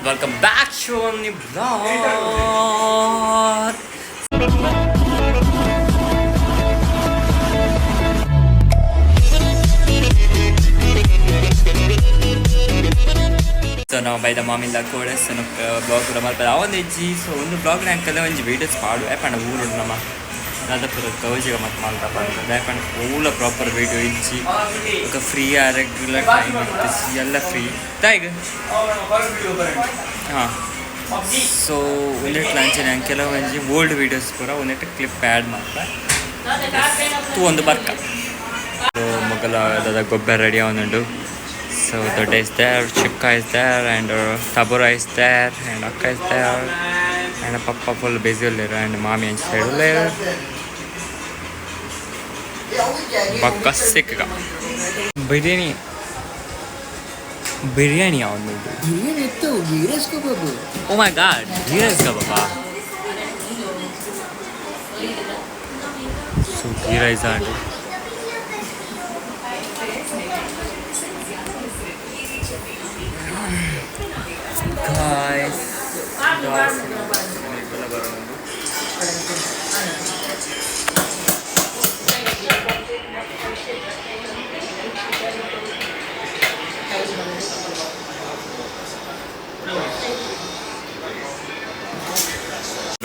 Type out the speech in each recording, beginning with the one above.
Welcome back to our new vlog. So ನಾವು ಬೈದ ಮಾಮಿಲ್ಲ ಕೂಡ ಸೊ ಬ್ಲಾಗ್ ಕೂಡ ಮಲ್ಪದ ಅವೊಂದು ಇಜ್ಜಿ. ಸೊ ಒಂದು ಬ್ಲಾಗ್ ನಾಂಕಲ್ಲ ಒಂಜಿ ವೀಡಿಯೋಸ್ ಪಾಡು ಯಾಪಂಡ ಊರು ನಮ್ಮ ದಾದಪುರ ಕೌಜಿಗ ಮತ್ತು ಮಲ್ತ ಪಂಡ ದಾಯಪಂಡ ಪೂಲ ಪ್ರಾಪರ್ ವೀಡಿಯೋ ಇಜ್ಜಿ ಬೊಕ ಫ್ರೀ ರೆಗ್ಯುಲರ್ ಟೈಮ್ ಇತ್ತಿಜಿ ಎಲ್ಲ ಫ್ರೀ ದಾಯೆಗ್. ಹಾಂ, ಸೊ ಒಂದೆಟ್ ಅಂಚನೆ ಕೆಲವೊಂಜಿ ಓಲ್ಡ್ ವೀಡಿಯೋಸ್ ಪೂರ ಒಂದೆಟ್ ಕ್ಲಿಪ್ ಆ್ಯಡ್ ಮಲ್ಪ ತೂ ಒಂದು ಬರ್ಕ. ಸೊ ಮೊಗಲ ದಾದ ಗೊಬ್ಬರ ರೆಡಿ ಆವೊಂದುಂಡು. ಸೊ ದೊಡ್ಡ is there, ಚಿಕ್ಕ is there and ತಬುರ is there and ಅಕ್ಕ is there and papa full busy ಉಲ್ಲೆರ್ and ಮಾಮಿ ಅಂಚ ಸೈಡ್ ಉಲ್ಲೆರ್. ಬೊಕ್ಕ ಸಿಕ್ಕ ಬಿರಿಯಾನಿ ಬಿರಿಯಾನಿ ಆವೊಂದುಂಡು. ಬಿರಿಯಾನಿ ಇತ್ತು, ghee rice kebab. Oh my God, ghee rice kebab. So ghee rice and guys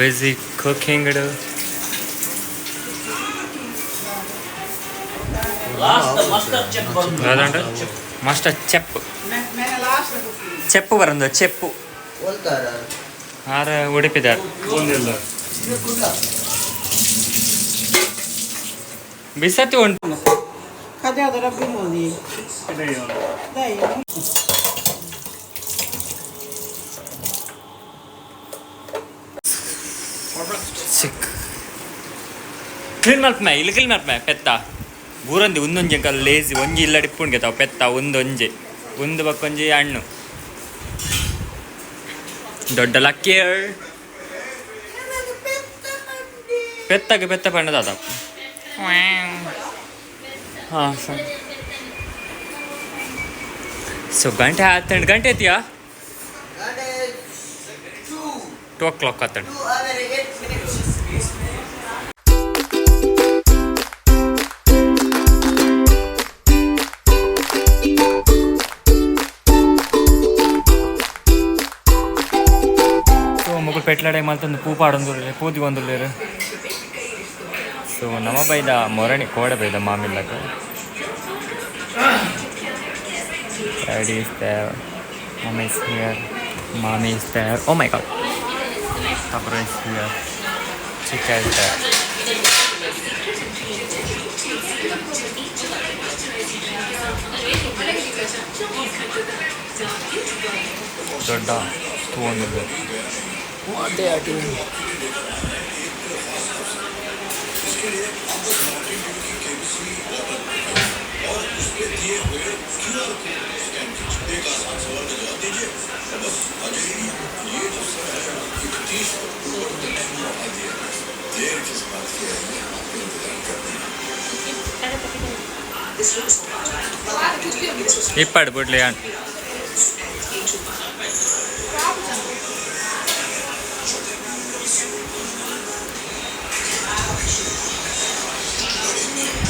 busy cooking. Master chef chef ಬರಂದು ಚೆಪ್ಪು ಆರ ಉಡುಪಿದಾರ ಬಿಸತಿ ಉಂಟು. Cadê a Bimoni? Daí. ಚಿಕ್ ಕ್ಲೀನ್ ಮಲ್ಪಮೆ ಇಲ್ಲಿ ಕ್ಲೀನ್ ಮಲ್ಪಮೆ ಪೆತ್ತ ಊರಂದಿ ಒಂದೊಂಜಿ ಅಂಕಲ್ ಲೇಜಿ ಒಂಜಿ ಇಲ್ಲ ಡಿಪ್ಪುಂಡು ತಾವು ಪೆತ್ತ ಒಂದೊಂಜಿ ಒಂದು ಬಕ್ಕೊಂಜಿ ಹಣ್ಣು ದೊಡ್ಡ ಲಕ್ಕಿ ಪೆತ್ತಗೆ ಪೆತ್ತ ಪಂಡ ದಾದ. ಹಾಂ ಸರ್, ಸೊ ಗಂಟೆ ಹತ್ತೆಂಟು ಗಂಟೆ ಐತಿಯಾ? 2 o'clock ಆತಂಡು. ಸೊ ಮೊಗಲು ಪೆಟ್ಲಾಡೆ ಮಲ್ತೊಂದು ಪೂ ಪಾಡೊಂದುಲ್ಲೆರ್, ಪೂ ದೀವೊಂದುಲ್ಲೆರ್. ಸೊ ನಮ ಬೈದ ಮೊರಣಿ ಕೋಡೆ ಬೈದ ಮಾಮಿಲ್ಲಗ್. Daddy is there, mummy is here, mommy is there. Oh my God, Tabra is here, Chica is there. ದೊಡ್ಡ ತೂವೊಂದುಲ್ಲೆರ್. What they are doing? ಇಪ್ಪಾಡು ಬುಡ್ಲಿ.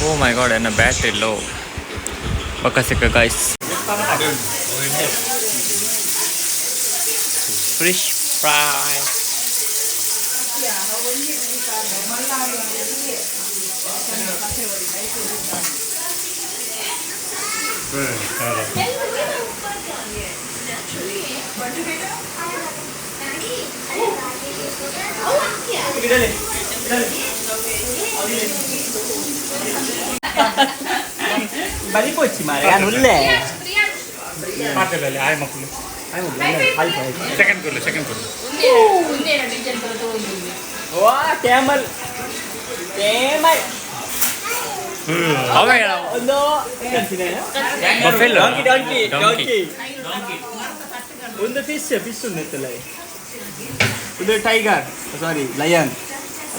ಓ ಮೈ ಗಾಡ್, ಎನ್ನ ಬ್ಯಾಟ್ರಿ ಲೋ. ಬೊಕ್ಕ ಸಿಕ್ಕ ಗೈಸ್ ಫಿಶ್ ಫ್ರೈ. ಬಲಿಪೋಚಿ ಮಾರೆ ನಾನು ಉಲ್ಲೆ. ಸೆಕೆಂಡ್ ಕೊಡ್ಲಿ, ಸೆಕೆಂಡ್ ಕೊಡ್ಲಿ. ವಾ, ಕ್ಯಾಮಲ್ ಕ್ಯಾಮಲ್. ಅವೇ. ಒಂದು buffalo. Donkey, donkey. Donkey. Donkey. ಒಂದು ಫಿಶ್, ಫಿಶ್ ಉಂಟು. ಒಂದು ಟೈಗರ್, ಸಾರಿ ಲಯನ್.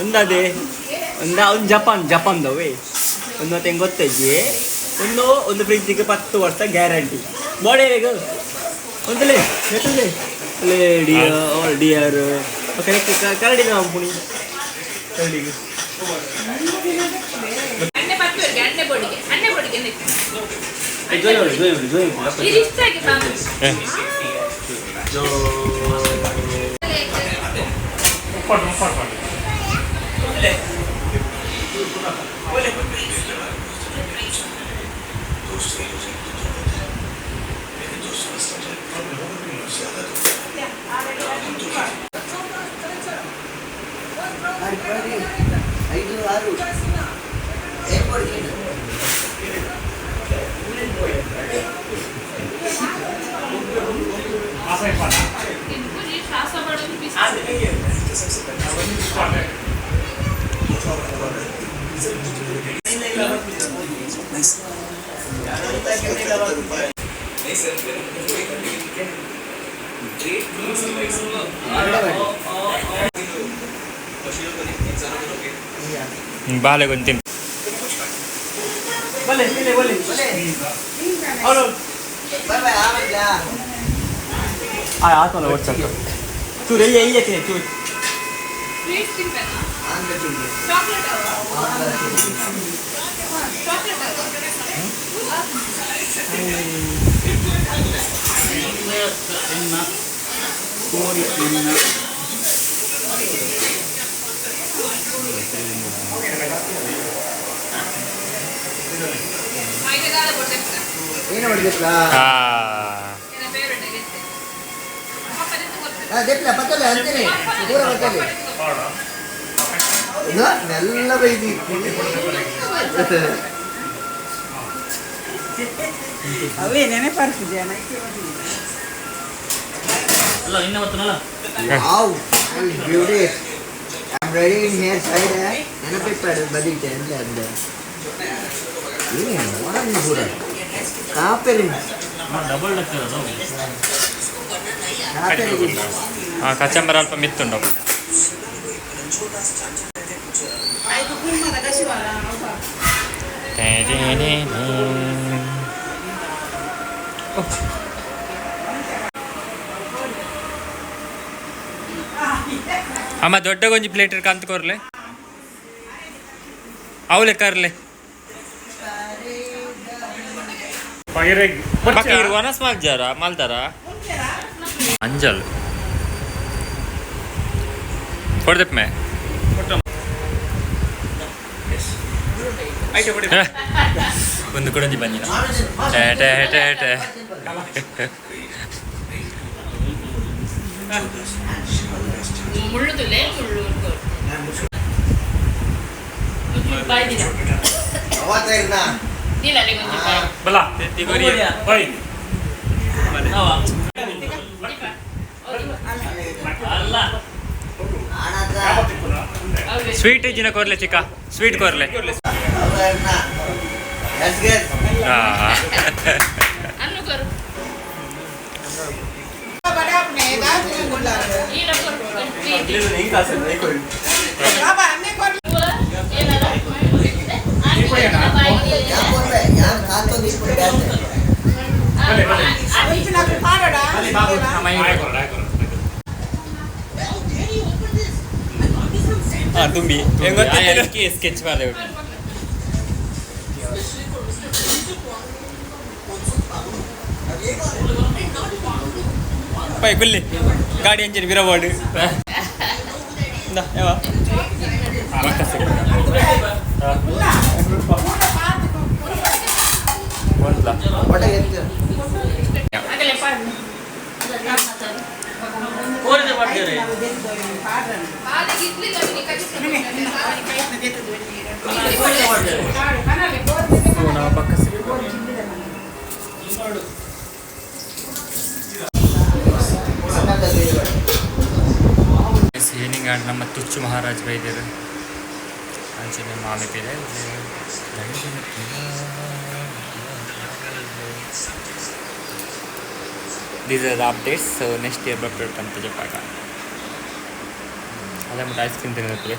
ಒಂದದೇ ಒಂದು ಒಂದು ಜಪಾನ್ ಜಪಾನ್ದವೇ ಒಂದು. ಮತ್ತೆ ಹೆಂಗೆ ಗೊತ್ತಜ್ಜಿ, ಒಂದು ಒಂದು ಫ್ರಿಜ್ಜಿಗೆ 10 ವರ್ಷ ಗ್ಯಾರಂಟಿ. ಬಾಡಿ ಒಂದಲೇ ನೆತ್ತಲೇ. ಡಿಯರ್ ಆಲ್ ಡಿಯರ್ ಕರೆಕ್ಟ್ ಕರಡಿ ಪುಣಿ ಕರಡಿಗೆ ಬಾಲೆ ಗೊಂತೀನಿ. ಬಲೆ ಬಲೆ ಬಲೆ ಅವಳು ಆತಲ್ಲ ವಾಟ್ಸಪ್ ಚೂರು ಎಲ್ಲಿ ಎಲ್ಲಿ ಹಾಕಿದೆ ಚೂರು. ಕೋರಿ ಎನ್ನ ಏನು ಮಾಡಿದಪ್ಪ? ದೆಪ್ಲ ಪತ್ತಲೆ ಅಂತೀನಿ ಪೂರ ಪತ್ತಲೆ ನೆಲ್ಲ ಬೈದಿ. ಅವೇ ನೆನಪಾರ್ತಿದ್ಯಾ? Wow, beauty. I'm ready in here side. ನೆನಪಿಪ್ಪಾಡು ಬದಿಗೆ ಅಂದ ಅಂದ ಏನು ವಾಂಗ್ ಪೂರ ಕಾಪೆರಿ ಕಾಪೆರಿ. ಕಚಂಬರ ಅಲ್ಪ ಮಿತ್ತುಂಡು. ಅಮ್ಮ ದೊಡ್ಡ ಗೊಂಜಿ ಪ್ಲೇಟ್ ಕಂತ ಕೊರ್ಲೆ ಅವಲೆ ಕರ್ಲೆ ಬಾಕಿ ವನಸ್ ಮಲ್ಜಾರ ಮಲ್ದಾರ ಅಂಜಲ್ ಕೊಡ್ದಪ್ಪ ಮೇ. ಒಂದು ಕೊಡಂಜಿ ಬನ್ನಿ ಟೇ ಟೇ ಟೇ ಟೇ. ಮುಳ್ಳುದುಲೆ ಮುಳ್ಳು ಬಾಯ್ದಿನ ಇಲ್ಲ ಒಂಜಿ ಬಾಯ್. ಬಲ. ಸ್ವೀಟ್ ಜಿನ ಕೊರ್ಲೆ ಚಿಕ್ಕ ಸ್ವೀಟ್ ಕೊರ್ಲೆ. ಅನ್ನು ಕೊರು ಈಲ ಕೊರು. ತುಂಬಿ ಸ್ಕೆಚ್ ಮಾಡಿ. ಪೈ ಗುಲ್ಲಿ ಗಾಡಿ ಎಂಜಿನ್ ಬಿರವಾಡು ಯಾವ. ಹೇನಿಂಗಾಡ್ ನಮ್ಮ ತುಚ್ಚು ಮಹಾರಾಜ್ ಬೈದರು ಅಂಚನೆ ಮಾಮಿ ಪಿದೆ. These are the updates. So next year ಬರ್ಬೇಕು ಅಂತ ಜಪ್ಪಾಗ ಅದೇ ಮತ್ತೆ ಐಸ್ ಕ್ರೀಮ್ ತಿನ್ನತ್ರಿ.